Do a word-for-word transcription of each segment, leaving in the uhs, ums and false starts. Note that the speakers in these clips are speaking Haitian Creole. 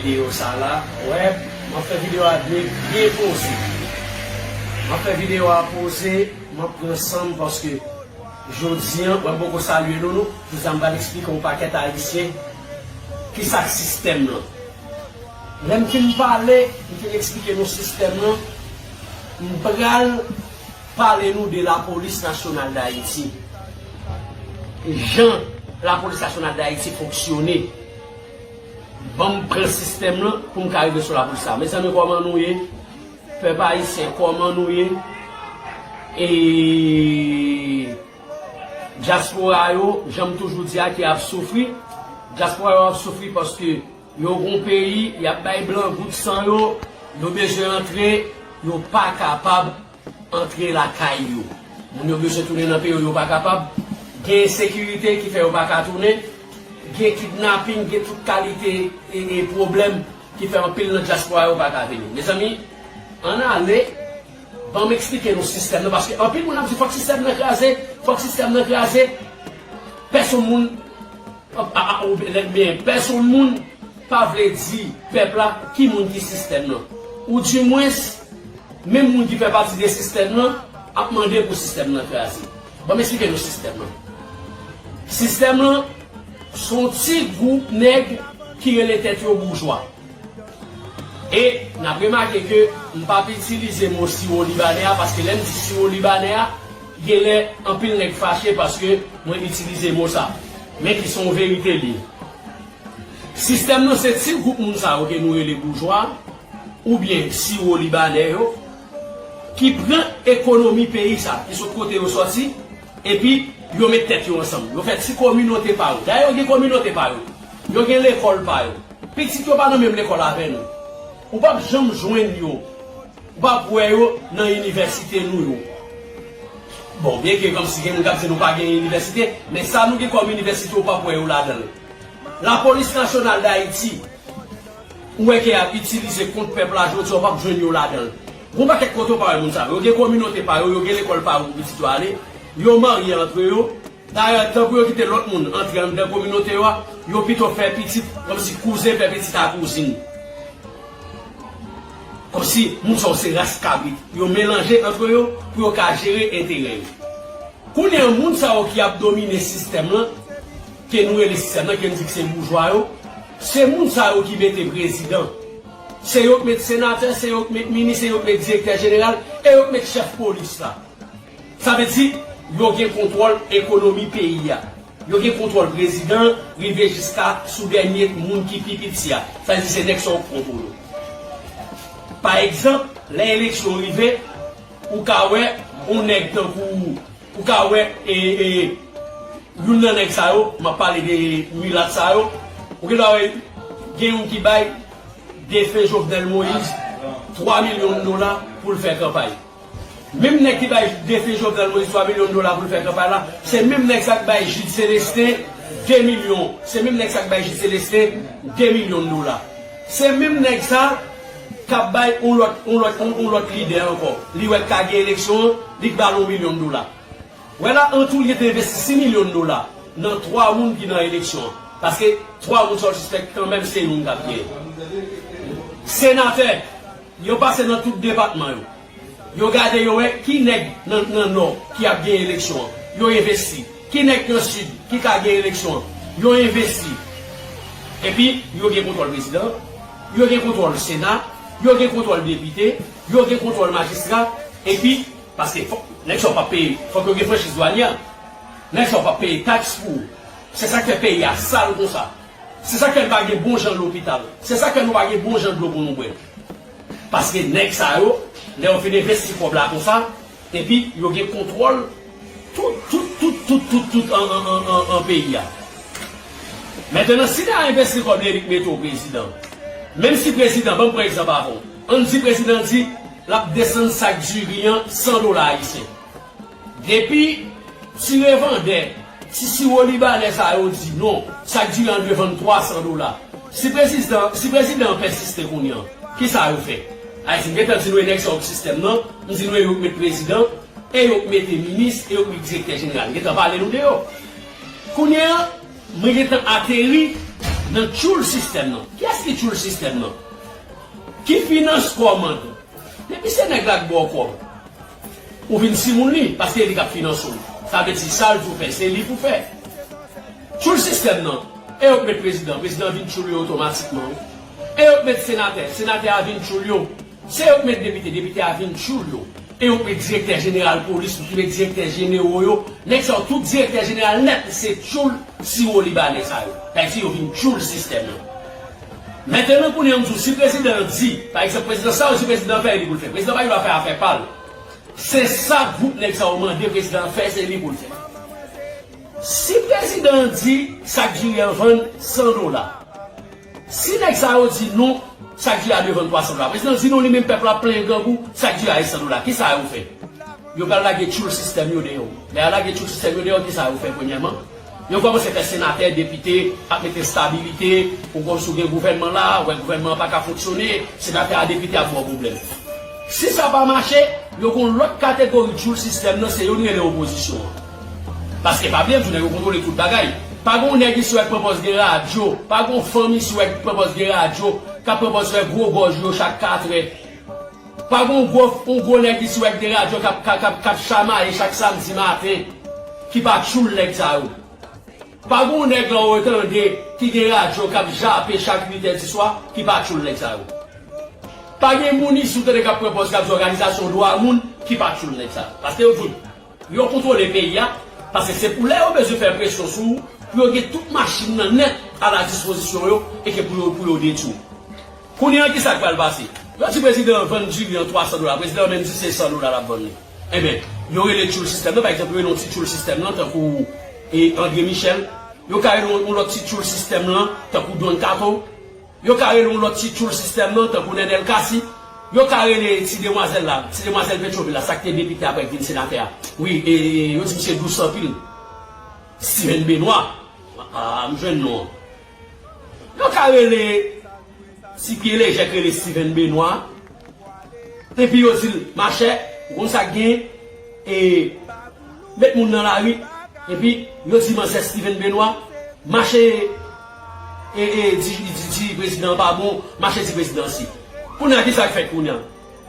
Videyo sa la, wè, m ap fè videyo a byen, byen poze. M ap fè videyo a poze, m ap pran san m paske jodi a, wè, m poko salye nou, nou. Jodi a, m pral eksplike yon pakèt Ayisyen kisa k sistèm lan. Lè m fin pale, m fin eksplike nou sistèm lan, m pral pale nou de Lapolis Nasyonal d Ayiti. Jan Lapolis Nasyonal d Ayiti fonksyone. Ban m pran sistèm lan pou m ka rive sou lapolis la. Mezanmi, kòman nou ye? Pèp ayisyen, kòman nou ye? E dyaspora yo, jan m toujou di a, ki ap soufri. Dyaspora yo ap soufri paske yo gon peyi, y ap bay blan gout san yo, yo bezwen antre, yo pa kapab antre lakay yo. Moun yo bezwen tounen nan peyi yo, yo pa kapab. Gen ensekirite ki fè yo pa ka tounen. Gen kidnaping, gen tout kalite e, e pwoblèm ki fè anpil nan dyaspora yo pa ka vini. Mezanmi, ann ale, ban m eksplike nou sistèm nan, paske anpil moun ap di fòk sistèm nan kraze, fòk sistèm nan kraze. Pèsonn moun, a, a, a, ou, men pèsonn moun pa vle di pèp la ki moun ki sistèm nan. Ou dimwens, menm moun ki fè pati de sistèm nan ap mande pou sistèm nan kraze. Ban m eksplike nou sistèm nan. Sistèm lan, se yon ti gwoup nèg ki rele tèt yo boujwa. E n ap remake ke m p ap itilize mo siwo libanè a, paske lè m di siwo libanè a, genlè anpil nèg fache paske mwen itilize mo sa. Men ki se yon verite li ye. Sistèm nan se ti gwoup moun sa yo ke nou rele boujwa, oubyen siwo libanè yo, ki pran ekonomi peyi sa, ki sot kote yo sòti, epi yo met tèt yo ansanm. Yo fè ti kominote pa yo. Dayè, yo gen kominote pa yo. Yo gen lekòl pa yo. Pitit yo pa nan menm lekòl avè nou. Ou p ap janm jwenn yo. Ou p ap wè yo nan inivèsite nou yo. Bon, byenke kòmsi gen moun k ap di nou pa gen inivèsite, men sa nou gen kòm inivèsite, ou p ap wè yo ladan l. Lapolis Nasyonal d Ayiti, ou wè ke y ap itilize kont pèp la jodi a, ou p ap jwenn yo ladan l. Gon pakèt kote ou pa wè moun sa yo. Yo gen kominote pa yo, yo gen lekòl pa yo pou pitit yo ale. Yo marye antre yo. Dayè, tan pou yo kite lòt moun antre anndan kominote yo a, yo pito fè pitit, kòmsi kouzen fè pitit a kouzin. Kòmsi moun sa yo se ras kabrit. Yo melanje antre yo pou yo ka jere enterè yo. Kounye a, moun sa yo ki ap domine sistèm lan, ke nou rele sistèm lan, ke n di ke se boujwa yo, se moun sa yo ki mete prezidan. Se yo k met senatè, se yo k met minis, se yo k met direktè jeneral, e yo k met chèf polis la. Sa vle di, yo gen kontwòl ekonomi peyi a. Yo gen kontwòl prezidan, rive jiska sou dènye moun ki pi piti a. Sa vle di, se nèg sa yo k kontwole. Pa egzanp, lè eleksyon rive, ou ka wè yon nèg tankou, ou ka wè, e, e, youn nan nèg sa yo, m ap pale de milat sa yo, ou gen dwa wè gen youn ki bay defen Jovenel Moïse twa milyon dola pou l fè kanpay. Menm nèg ki bay defen Jovenel Moïse twa milyon dola pou l fè kanpay la, se menm nèg sa k bay Jude Célestin de milyon. Se menm nèg sa k bay Jude Célestin de milyon dola. Se menm nèg sa k ap bay yon lòt, yon lòt, yon, yon lòt lidè ankò. Li wè k ka gen eleksyon an, li k ba l yon milyon dola. Wè la, an tou, li te envesti sis milyon dola nan twa moun ki nan eleksyon an. Paske twa moun sa w sispèk kanmenm se youn k ap genyen. Senatè, yo pase nan tout depatman yo. Yo gade, yo wè ki nèg nan, nan Nò ki ap gen eleksyon an. Yo envesti. Ki nèg nan Sid ki ka gen eleksyon an. Yo envesti. Epi, yo gen kontwòl prezidan, yo gen kontwòl Sena, yo gen kontwòl depite, yo gen kontwòl majistra, epi, paske fòk, nèg sa yo p ap peye, fòk yo gen franchiz dwanyè. Nèg sa yo p ap peye taks pou ou. Se sa k fè peyi a sal konsa. Se sa k fè n pa gen bon jan lopital. Se sa k fè nou pa gen bon jan dlo pou nou bwè. Paske nèg sa yo, lè yo fin envesti kòb la konsa, epi yo gen kontwòl tout, tout, tout, tout, tout, tout an, an, an, an, an peyi a. Mentnan, si n a envesti kòb li, li k mete w prezidan. Menm si prezidan, ban m pran egzanp avè w. Ann di prezidan di l ap desann sak diri an san dola ayisyen. Depi ti revandè, ti siwo libanè sa yo di non, sak diri an dwe vann twa san dola. Si prezidan, si prezidan an pèsiste kounye an, kisa yo fè? Ayiti, m gentan di nou e nèg sa yo k sistèm nan, m di nou e yo k met prezidan, e yo k mete minis, e yo k met direktè jeneral. M gentan pale nou de yo. Kounye an, mwen gentan ateri Nan tchoul sistèm nan. Kiyès ki tchoul sistèm nan? Ki finans kòmand? Depi se nèg la k ba w kòb, ou vin timoun li, paske e li k ap finanse w. Sa vle di sa l di w fè, se li pou fè. Tchoul sistèm nan, e yo k met prezidan, prezidan vin tchoul yo otomatikman. E yo k met senatè, senatè a vin tchoul yo. Se yo k met depite, depite a vin tchoul yo. E yo k met direktè jeneral polis, yo k met direktè jenero yo. Nèg sa yo, tout direktè jeneral nèt, se tchoul siwo libanè sa yo. Sa vle di yo vin tchoul sistèm nan. Mentnan, kounye a, m di w, si prezidan an di, pa egzanp, prezidan sa yo di prezidan an fè, e li pou l fè. Prezidan pa gen dwa fè afè pa l. Se sa gwoup nèg sa yo mande prezidan an fè, se li pou l fè. Si prezidan an di sak diri an vann san dola, si nèg sa yo di non, sak diri a dwe vann twa san dola, prezidan an di non, li menm pèp la plenyen grangou, sak diri a e san dola, kisa yo fè? Yo pral lage tchoul sistèm yo deyò. Lè y a lage tchoul sistèm yo deyò, kisa yo fè premyèman? Yo kòmanse fè senatè, depite, ap mete enstabilite, ou konn si w gen gouvènman la, ou wè gouvènman an pa ka fonksyone, senatè a, depite ap ba w pwoblèm. Si sa pa mache, yo gen yon lòt kategori tchoul sistèm nan, se yo n rele opozisyon an. Paske pa bliye m di w, nèg yo kontwole tout bagay. Pa gen yon nèg isi w wè k pran pòz gen radyo, pa gen yon fanm isi w wè k pran pòz gen radyo, k ap pran pòz fè gwo gòj yo chak katrè. Pa gen yon gwo, yon gwo nèg isi w wè k gen radyo k ap, k ap, k ap, k ap chamaye chak samdi maten, ki pa tchoul nèg sa yo. Pa gen yon nèg la w tande ki gen radyo k ap jape chak uit è di swa, ki pa tchoul nèg sa yo. Pa gen moun isi w tande k ap pran pòz k ap di òganizasyon dwa moun, ki pa tchoul nèg sa yo. Paske yo di w, yo kontwole peyi a, paske se pou lè yo bezwen fè presyon sou ou, pou yo gen tout machin nan nèt a la dispozisyon yo, e ke pou yo, pou yo detwi w. Kounye a, kisa k pral pase? Yo di prezidan an vann diri an twa san dola, prezidan an menm di se san dola l ap vann li. Enben, yo rele tchoul sistèm nan, pa egzanp, yo rele yon ti tchoul sistèm nan, tankou e, André Michel. Yo ka rele yon, yon lòt ti tchoul sistèm nan, tankou Don Kato. Yo ka rele yon lòt ti tchoul sistèm nan, tankou Nènèl Cassy. Yo ka rele ti demwazèl la, ti demwazèl Petrovil la, sa k te depite apre k vin senatè a. Wi, e, e, yo di misye dous anpil. Steven Benoît. A, m jwenn non an. Yo ka rele ti pye lejè k rele Steven Benoît. Epi yo di l, machè, ou konn sa k genyen, e, met moun nan lari. Epi yo di manzè Steven Benoît, mache, e, e, di, di, di prezidan an pa bon, mache di prezidan si. Kounye a, kisa k fèt kounye a?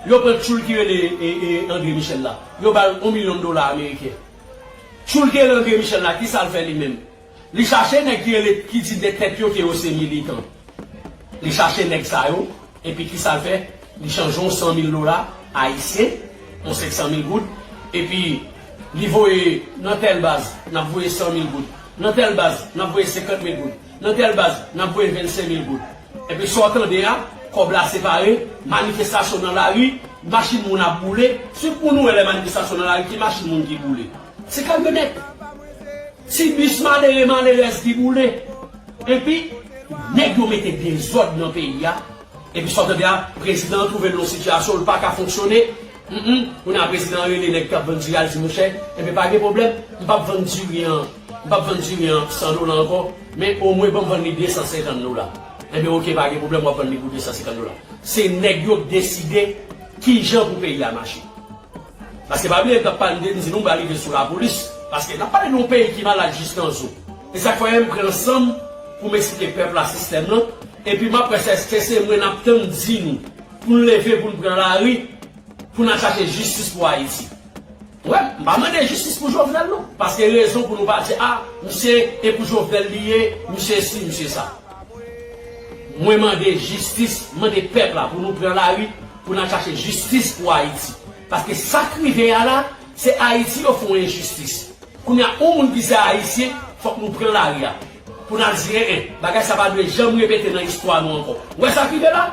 Yo pran tchoul ki rele, e, e, André Michel la. Yo ba l yon milyon dola ameriken. Tchoul ki rele André Michel la, kisa l fè li menm? Li chache nèg ki rele, ki di de tèt yo ke yo se militan. Li chache nèg sa yo, epi kisa l fè? Li chanje yon san mil dola ayisyen, yon senk san mil goud, epi li voye nan tèl baz, n ap voye san mil goud. Nan tèl baz, n ap voye senkant mil goud. Nan tèl baz, n ap voye vennsenk mil goud. Epi sa w tande a, kòb la separe, manifestasyon nan lari, machin moun ap boule. Si pou nou wè lè manifestasyon nan lari, ki machin moun ki boule? Se kamyonèt. Ti bis malere malerèz ki boule. Epi, nèg yo mete dezòd nan peyi a. Epi sa w tande a, prezidan an twouve l nan yon sitiyasyon, l pa ka fonksyone. Hum, hum. Kounye a prezidan an rele nèg k ap vann diri a, l di, monchè, enben pa gen pwoblèm, m p ap vann diri an, m p ap vann diri an san dola ankò, men omwen ban m vann li de san senkant dola. Enben oke, pa gen pwoblèm, w ap vann li pou de san senkant dola. Se nèg yo k deside kijan pou peyi a mache. Paske pa bliye, m t ap pale, m te di nou, m pral rive sou lapolis. Paske n ap pale de yon peyi ki malad jis nan zo. E sa k fè m pran san m pou m esplike pèp la sistèm nan. Epi m ap wè se, èske se mwen n ap tann di nou pou n leve, pou n pran lari, pou n al chache jistis pou Ayiti. Wè, m pa mande jistis pou Jovenel non. Paske rezon pou nou pa di, a, misye e pou Jovenel li ye, misye si, misye sa. Mwen mande jistis, mande pèp la pou nou pran lari, pou n al chache jistis pou Ayiti. Paske sa k rive a la, se Ayiti yo fè yon enjistis. Kounye a, yon moun ki se ayisyen, fòk nou pran lari a. Pou n al di, en, en, bagay sa pa dwe janm repete nan istwa nou ankò. Ou wè sa k rive la?